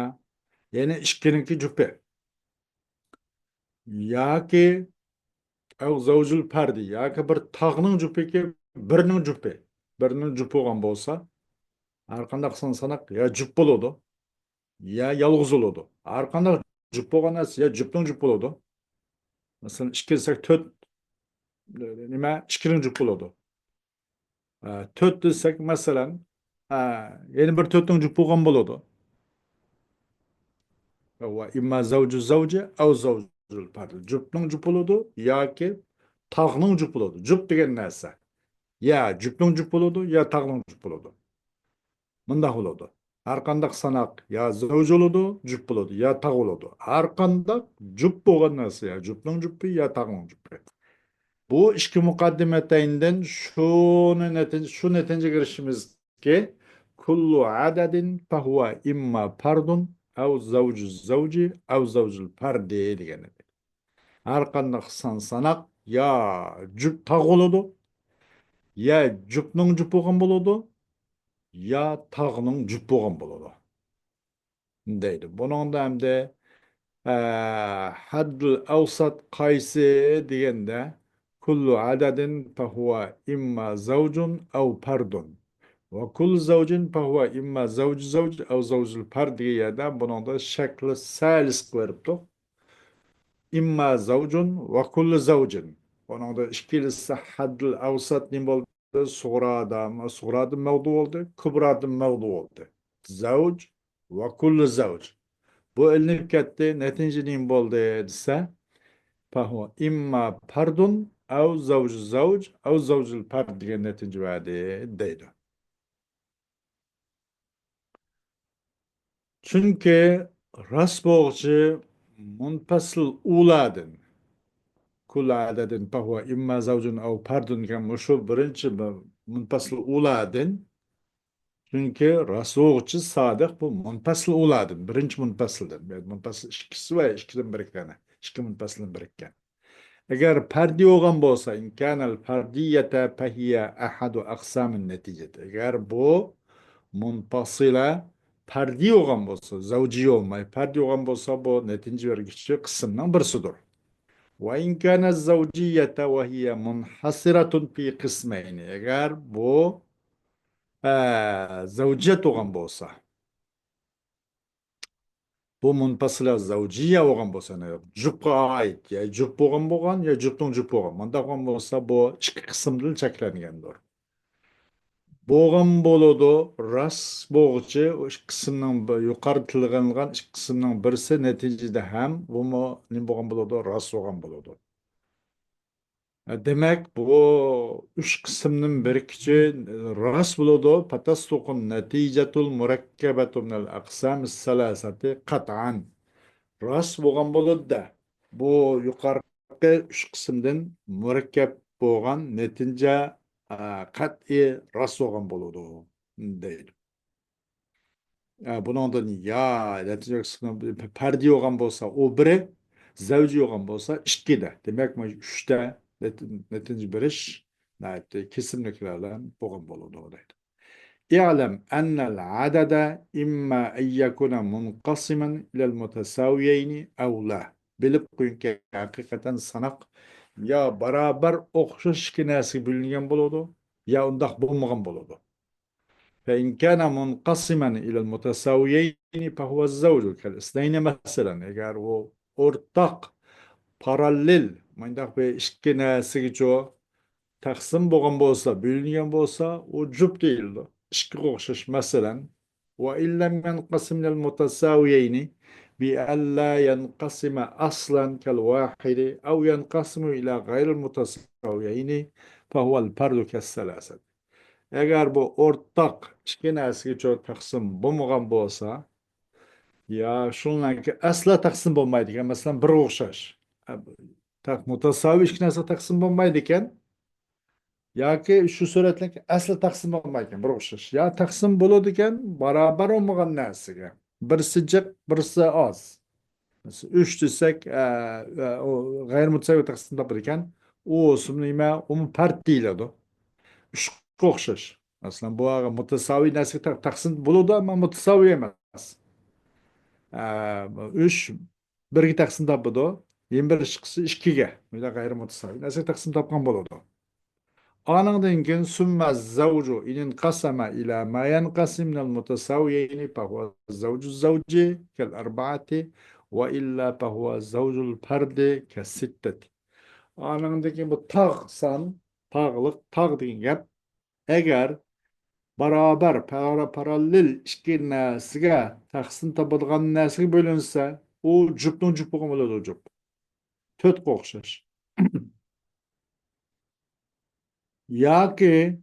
يەنى ئىككىنىڭكى جۈپى. ياكى ئەۋ زەۋجۇل پەردى، ياكى بىر تاغنىڭ جۈپىكى، بىرنىڭ جۈپى. بىرنىڭ جۈپى بولغان بولسا، ھەر قانداق سان ساناق يا جۈپ بولىدۇ، يا يالغۇز بولىدۇ. ھەر قانداق جۈپ بولغان نەرسە يا جۈپنىڭ جۈپى بولىدۇ. مەسىلەن، ئىككى دېسەك تۆت، نېمە، ئىككىنىڭ جۈپى بولىدۇ. ئە، تۆت دېسەك، مەسىلەن، ئە، يەنە بىر تۆتنىڭ جۈپى بولغان بولىدۇ. ۋە ئىمما زەۋجۇ زەۋجى ئەۋ زەۋجۇل پەردى. جۈپنىڭ جۈپى بولىدۇ ياكى تاغنىڭ جۈپى بولىدۇ. جۈپ دېگەن نەرسە يا جۈپنىڭ جۈپى بولىدۇ، يا تاغنىڭ جۈپى بولىدۇ. مۇنداق بولىدۇ. ھەر قانداق ساناق يا زەۋج بولىدۇ، جۈپ بولىدۇ، يا تاغ بولىدۇ. ھەر قانداق جۈپ بولغان نەرسە يا جۈپنىڭ جۈپى، يا تاغنىڭ جۈپى. بۇ ئىككى مۇقەددىمەتەيندىن شۇنى نەتىجە، شۇ نەتىجىگە ئېرىشىمىزكى، كل عدد فهو إما فرد ئەۋ زەۋجۇ زەۋجى ئەۋ زەۋجۇل پەردى دېگەن ئىدى. ھەر قانداق سان ساناق يا جۈپ تاغ بولىدۇ، يا جۈپنىڭ جۈپ بولغان بولىدۇ، يا تاغنىڭ جۈپ بولغان بولىدۇ. دەيدۇ. بۇنىڭدا ئەمدى، ئە، ھەددۇل ئەۋسات قايسى دېگەندە، كۇللۇ ئەدەدىن پەھۇۋە ئىمما زەۋجۇن ئەۋ پەردۇن. ۋە كۇللۇ زەۋجىن پەھۇۋە ئىمما زەۋجۇ زەۋج ئەۋ زەۋجۇل پەرد دېگەن يەردە بۇنىڭدا شەكلى سەل ئىسقا بېرىپتۇ. ئىمما زەۋجۇن ۋە كۇللۇ زەۋجىن. بۇنىڭدا ئىككىلىسى ھەددۇل ئەۋسات نېمە بولدى؟ سۇغرادىن، سۇغرادىن مەۋدۇ بولدى، كۇبرادىن مەۋدۇ بولدى. زەۋج ۋە كۇللى زەۋج. بۇ ئېلىنىپ كەتتى. نەتىجە نېمە بولدى دېسە، پەھۇ ئىمما پەردۇن ئەۋ زەۋجۇ زەۋج ئەۋ زەۋجۇل پەرد دېگەن نەتىجە بەردى دەيدۇ. چۈنكى راست بولغۇچى مۇنپەسىل ئۇلادىن، كۇللى ئەدەدىن پەھۇۋە ئىمما زەۋجۇن ئەۋ پەردۇن دېگەن مۇشۇ بىرىنچى بىر مۇنپەسىل ئۇلادىن. چۈنكى راست بولغۇچى سادىق بۇ مۇنپەسىل ئۇلادىن، بىرىنچى مۇنپەسىلدىن. مۇنپەسىل ئىككىسى ۋە ئىككىدىن بىرىككەن، ئىككى مۇنپەسىلدىن بىرىككەن. ئەگەر پەردىي بولغان بولسا، ئىن كانەل پەردىيەتە پەھىيە ئەھەدۇ ئەقسامىن نەتىجەتى. ئەگەر بۇ مۇنپەسىلە پەردىي بولغان بولسا، زەۋجىي بولماي، پەردىي بولغان بولسا، بۇ نەتىجە بەرگۈچى قىسىمنىڭ بىرسىدۇر. ۋە ئىن كانەز زەۋجىيەتە ۋە ھىيە مۇنھەسىرەتۇن پى قىسمەينى. ئەگەر بۇ، ئە، زەۋجىيەت بولغان بولسا، بۇ مۇنپەسىلە زەۋجىيە بولغان بولسا، يەنى جۈپكە ئائىت، يا جۈپ بولغان بولغان، يا جۈپنىڭ جۈپ بولغان. مۇنداق بولغان بولسا، بۇ ئىككى قىسىمدىن شەكلەنگەندۇر. بولغان بولىدۇ، راست بولغۇچى ئىككى قىسىمنىڭ بىر، يۇقىرىدا تىلغا ئېلىنغان ئىككى قىسىمنىڭ بىرسى نەتىجىدە ھەم بۇمۇ نېمە بولغان بولىدۇ؟ راست بولغان بولىدۇ. دېمەك، بۇ ئۈچ قىسىمدىن بىرىككۈچى راست بولىدۇ. پەتەستۇقۇن نەتىجەتۇل مۇرەككەبەتۇ مىنەل ئەقسامىس سەلاسەتى قەتئەن. راست بولغان بولىدۇ-دە. بۇ يۇقىرىقى ئۈچ قىسىمدىن مۇرەككەپ بولغان نەتىجە، ئە، قەتئىي راست بولغان بولىدۇ، دەيدۇ. ئە، بۇنىڭدىن يا نەتىجە پەردىي بولغان بولسا، ئۇ بىرى، زەۋجىي بولغان بولسا، ئىككىدە. دېمەك، مانا ئۈچتە نەت-، نەتىجە بېرىش ناھايىتى كېسىملىكلەر بىلەن بولغان بولىدۇ، دەيدۇ. اعلم أن العدد إما أن يكون منقسما إلى المتساويين أو لا. بىلىپ قويۇڭكى، ھەقىقەتەن ساناق يا بارابەر ئوخشاش ئىككى نەرسىگە بۆلۈنگەن بولىدۇ، يا ئۇنداق بولمىغان بولىدۇ. فإن كان منقسما إلى المتساويين فهو الزوج كالاثنين، مەسىلەن، ئەگەر ئۇ ئورتاق، پاراللېل، مۇنداق بىر ئىككى نەرسىگىچۇ تەقسىم بولغان بولسا، بۆلۈنگەن بولسا، ئۇ جۈپ دېيىلىدۇ. ئىككىگە ئوخشاش، مەسىلەن، وإن لم ينقسم إلى المتساويين بأن لا ينقسم أصلا كالواحد أو ينقسم إلى غير المتساويين فهو الفرد كالثلاثة. ئەگەر بۇ ئورتاق ئىككى نەرسىگىچۇ تەقسىم بولمىغان بولسا، يا شۇنىڭكى ئەسلا تەقسىم بولمايدىكەن، مەسىلەن، بىرگە ئوخشاش. تەق-، مۇتەساۋى ئىككى نەرسىگە تەقسىم بولمايدىكەن، ياكى شۇ سۈرەتلىك ئەسلا تەقسىم بولمايدىكەن، بىرگە ئوخشاش. يا تەقسىم بولىدىكەن، بارابەر بولمىغان نەرسىگە. بىرسى جىق، بىرسى ئاز. مەسىلەن، ئۈچ دېسەك، ئە، ئە، ئۇ غەيرىي مۇتەساۋى تەقسىم تاپىدىكەن. ئۇ ئوسۇم نېمە؟ ئۇمۇ پەرد دېيىلىدۇ. ئۈچكە ئوخشاش. مەسىلەن، بۇ مۇتەساۋى نەرسىگە تەق-، تەقسىم بولىدۇ، ئەمما مۇتەساۋى ئەمەس. ئە، ئۈچ بىرگە تەقسىم تاپىدۇ. يەنە بىر ئىككىسى ئىككىگە. بۇنداق غەيرىي مۇتەساۋى نەرسىگە تەقسىم تاپقان بولىدۇ. ئانىڭدىن كېيىن، ثم الزوج إن انقسم إلى ما ينقسم من المتساويين فهو زوج الزوج كالأربعة وإلا فهو زوج الفرد كالستة. ئانىڭدىن كېيىن بۇ تاغ سان، تاغلىق، تاغ دېگەن گەپ. ئەگەر بارابەر، پارا-، پاراللېل ئىككى نەرسىگە تەقسىم تاپىدىغان نەرسىگە بۆلۈنسە، ئۇ جۈپنىڭ جۈپ بولغان بولىدۇ، جۈپ. تۆتكە ئوخشاش. ياكى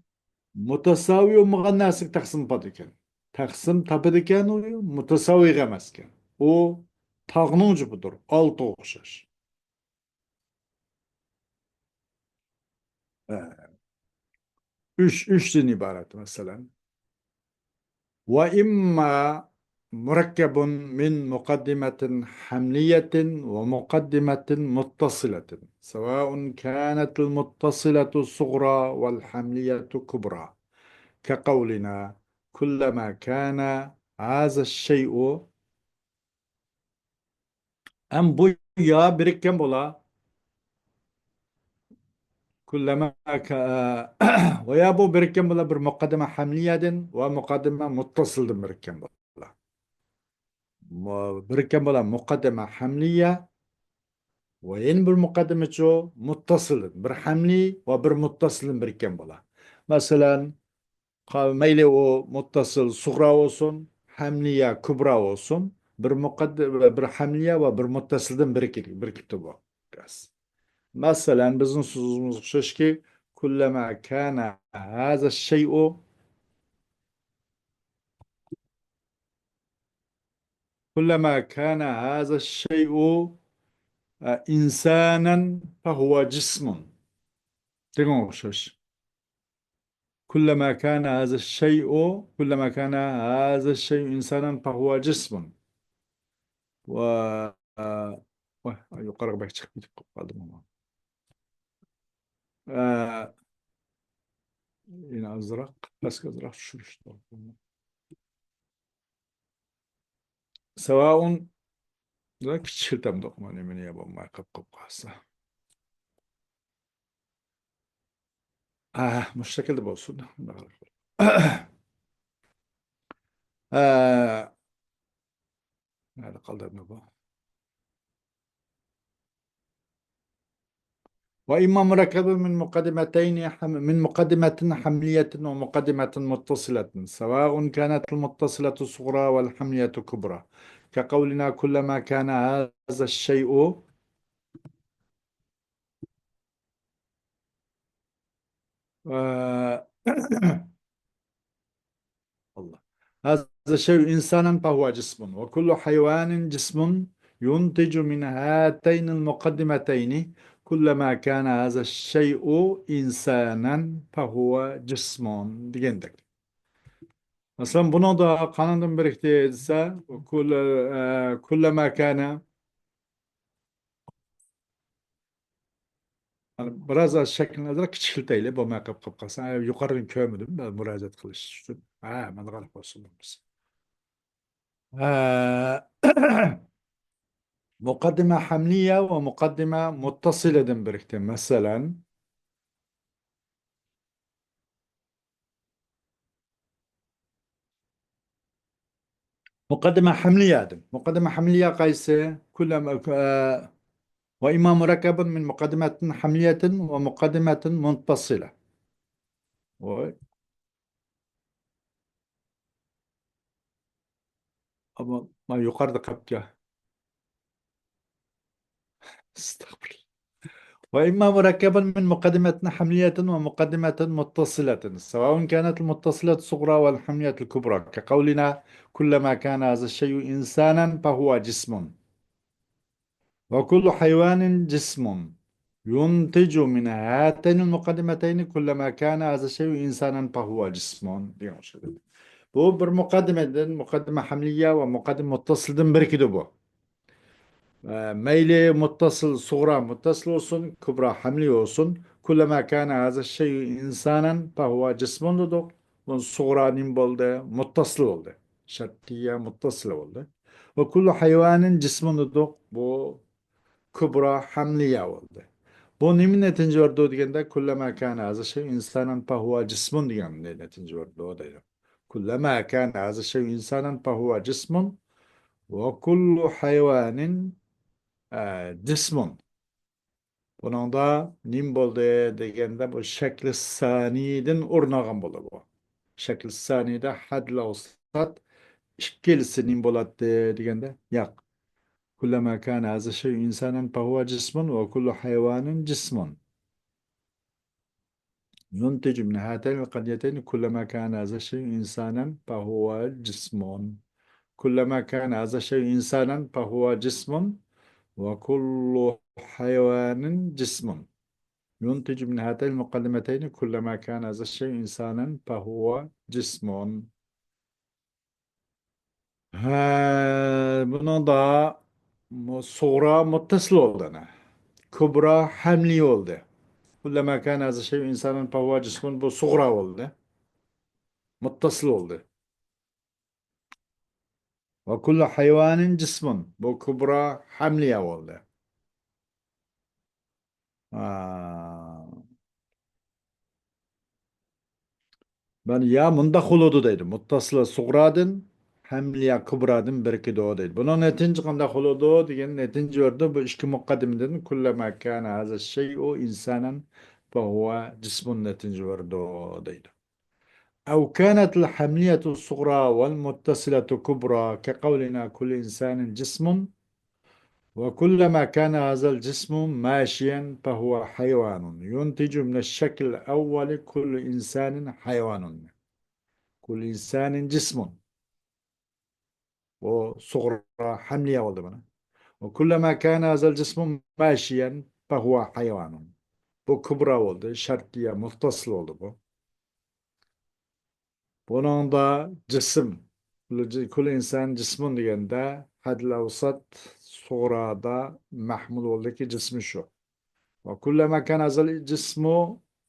مۇتەساۋى بولمىغان نەرسىگە تەقسىم تاپىدىكەن. تەقسىم تاپىدىكەن، ئۇ مۇتەساۋى ئەمەسكەن. ئۇ تاغنىڭ جۈپىدۇر، ئالتىغا ئوخشاش. ئۈچ، ئۈچتىن ئىبارەت، مەسىلەن. وإما مركب من مقدمة حملية ومقدمة متصلة، سواء كانت المتصلة صغرى والحملية كبرى، كقولنا: كلما كان هذا الشيء. ئەم بۇ يا بىرىككەن بولا. كلما ك-، ۋە يا بۇ بىرىككەن بولا بىر مۇقەددىمە ھەملىيەدىن ۋە مۇقەددىمە مۇتتەسىلدىن بىرىككەن بولا. مۇ-، بىرىككەن بولا مۇقەددىمە ھەملىيە ۋە يەنە بىر مۇقەددىمىچۇ مۇتتەسىلدىن. بىر ھەملى ۋە بىر مۇتتەسىلدىن بىرىككەن بولا. مەسىلەن، قا-، مەيلى ئۇ مۇتتەسىل سۇغرا بولسۇن، ھەملىيە كۇبرا بولسۇن، بىر مۇقەددىم، بىر ھەملىيە ۋە بىر مۇتتەسىلدىن بىرىكىدۇ، بىرىكىپتۇ بۇ. مەسىلەن، بىزنىڭ سۆزىمىزگە ئوخشاشكى، كلما كان هذا الشيء، كلما كان هذا الشيء، ئە، إنسانا فهو جسم دېگەن ئوخشاش. كلما كان هذا الشيء، كلما كان هذا الشيء إنسانا فهو جسم. ۋە، ۋاي، يۇقىرىغا بەك چىقىپ كېتىپ قالدىم. ئە، يەنە ئازراق، پەسكە ئازراق چۈشۈرۈش. ساۋائۇن، كىچىكلىتەمدۇق، نېمىنى يا بولماي قاپ قاپ قالسا. ئە، مۇشۇ شەكىلدە بولسۇن. ئە، نەدە قالدى بۇ؟ وإما مركب من مقدمتين حم-، من مقدمة حملية ومقدمة متصلة، سواء كانت المتصلة الصغرى والحملية الكبرى، كقولنا: كلما كان هذا الشيء، آه، الله. هذا الشيء إنسانا فهو جسم، وكل حيوان جسم ينتج من هاتين المقدمتين، كلما كان هذا الشيء إنسانا فهو جسم دېگەندەك. مەسىلەن، بۇنىڭدا قانۇندىن بىرىكتى دېسە، كل-، ئە، كلما كان، بىراز شەكلىنى ئازراق كىچىكلىتەيلى، بولماي قېلىپ، قېلىپ قالسا. ئە، يۇقىرىدىن كۆرمىدىم، مۇراجىئەت قىلىش ئۈچۈن. ھە، مانا قاراپ قويسۇن بولمىسا. ئە، مۇقەددىمە ھەملىيە ۋە مۇقەددىمە مۇتتەسىلىدىن بىرىكتى. مەسىلەن، مۇقەددىمە ھەملىيەدىن. مۇقەددىمە ھەملىيە قايسى؟ كل، ئە، وإما مركب من مقدمة حملية ومقدمة متصلة. ۋاي. ئەمما مانا يۇقىرىدا قاپتۇ. ئەستەغپۇرۇللا. وإما مركب من مقدمة حملية ومقدمة متصلة، سواء كانت المتصلة الصغرى والحملية الكبرى، كقولنا: كلما كان هذا الشيء إنسانا فهو جسم. وكل حيوان جسم ينتج من هاتين المقدمتين كلما كان هذا الشيء إنسانا فهو جسم دېگەن ئوخشايدۇ. بۇ بىر مۇقەددىمىدىن، مۇقەددىمە ھەملىيە ۋە مۇقەددىمە مۇتتەسىلدىن بىرىكىدۇ بۇ. ئە، مەيلى مۇتتەسىل سۇغرا مۇتتەسىل بولسۇن، كۇبرا ھەملىيە بولسۇن، كلما كان هذا الشيء إنسانا فهو جسم دېدۇق. بۇ سۇغرا نېمە بولدى؟ مۇتتەسىل بولدى. شەرتىيە مۇتتەسىل بولدى. ۋە كۇللۇ ھايۋانىن جىسمۇن دېدۇق. بۇ كۇبرا ھەملىيە بولدى. بۇ نېمە نەتىجە بەردى دېگەندە، كۇللەما كان ھازا شەيئۇن ئىنسانەن فەھۇۋە جىسمۇن دېگەن نەتىجە بەردى دەيدۇ. كۇللەما كان ھازا شەيئۇن ئىنسانەن فەھۇۋە جىسمۇن ۋە كۇللۇ ھايۋانىن، ئە، جىسمۇن. بۇنىڭدا نېمە بولدى دېگەندە، بۇ شەكلى سانىيدىن ئورۇن ئالغان بولىدۇ بۇ. شەكلى سانىيدا ھەددىل ئەۋسات ئىككىلىسى نېمە بولاتتى دېگەندە، ياق. كۇللەما كان ھازا شەيئۇن ئىنسانەن فەھۇۋە جىسمۇن ۋە كۇللۇ ھايۋانىن جىسمۇن. يۇنتىجۇ مىن ھاتەينىل قەرىنەتەينى كۇللەما كان ھازا شەيئۇن ئىنسانەن فەھۇۋە جىسمۇن. كۇللەما كان ھازا شەيئۇن ئىنسانەن فەھۇۋە جىسمۇن ۋە كۇللۇ ھايۋانىن جىسمۇن. يۇنتىجۇ مىن ھاتەينىل مۇقەددىمەتەينى كۇللەما كان ھازا شەيئۇن ئىنسانەن فەھۇۋە جىسمۇن. ھە، بۇنىڭدا مۇ-، سۇغرا مۇتتەسىل بولدى ئەنە. كۇبرا ھەملىيە بولدى. كۇللەما كان ھازا شەيئۇ ئىنسانەن فەھۇۋە جىسمۇن، بۇ سۇغرا بولدى. مۇتتەسىل بولدى. ۋە كۇللۇ ھايۋانىن جىسمۇن. بۇ كۇبرا ھەملىيە بولدى. ھا. مانا يا مۇنداق بولىدۇ دەيدۇ. مۇتتەسىلە سۇغرادىن، ھەملىيە كۇبرادىن بىرىكىدۇ دەيدۇ. بۇنىڭ نەتىجە قانداق بولىدۇ دېگەن نەتىجە بېرىدۇ. بۇ ئىككى مۇقەددىمىدىن كۇللەما كان ھازا شەيئۇ ئىنسانەن فەھۇۋە جىسمۇن نەتىجە بېرىدۇ دەيدۇ. أو كانت الحملية الصغرى والمتصلة كبرى كقولنا كل إنسان جسم، وكلما كان هذا الجسم ماشيا فهو حيوان، ينتج من الشكل الأول كل إنسان حيوان. كل إنسان جسم. بۇ سۇغرا ھەملىيە بولدى مانا. وكلما كان هذا الجسم ماشيا فهو حيوان. بۇ كۇبرا بولدى، شەرتىيە مۇتتەسىل بولدى بۇ. بۇنىڭدا جىسىم، كل إنسان جسم دېگەندە، ھەددىل ئەۋسەت سۇغرادا مەھمۇل بولدىكى جىسمى شۇ. وكلما كان هذا الجسم،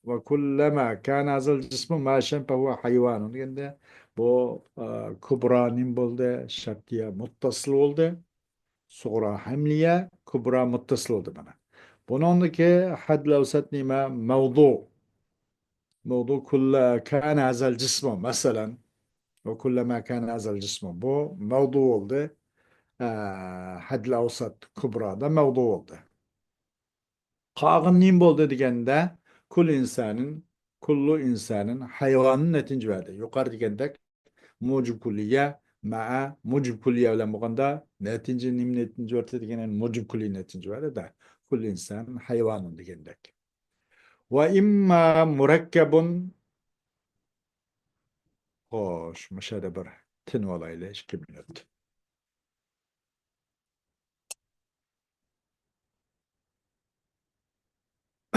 وكلما كان هذا الجسم ماشيا فهو حيوان دېگەندە، بۇ، ئە، كۇبرا نېمە بولدى؟ شەرتىيە مۇتتەسىل بولدى. سۇغرا ھەملىيە، كۇبرا مۇتتەسىل بولدى مانا. بۇنىڭدىكى ھەددىل ئەۋسەت نېمە؟ مەۋزۇ. مەۋزۇ كۇللە كان ھازا جىسمۇ، مەسىلەن. ۋە كۇللەما كان ھازا جىسمۇ. بۇ مەۋزۇ بولدى. ئە، ھەددىل ئەۋسەت كۇبرادا مەۋزۇ بولدى. قالغىنى نېمە بولدى دېگەندە، كۇل ئىنسانىن، كۇللۇ ئىنسانىن ھايۋانىن نەتىجە بەردى. يۇقىرى دېگەندەك، مۇجىب كۇللىيە، مەئە، مۇجىب كۇللىيە بىلەن بولغاندا، نەتىجە نېمە نەتىجە بەردى دېگەن، مۇجىب كۇللىي نەتىجە بەردى-دە. كۇل ئىنسان ھايۋانىن دېگەندەك. ۋە ئىمما مۇرەككەبۇن. خوش، مۇشۇ يەردە بىر تىنىۋالايلى، ئىككى مىنۇت.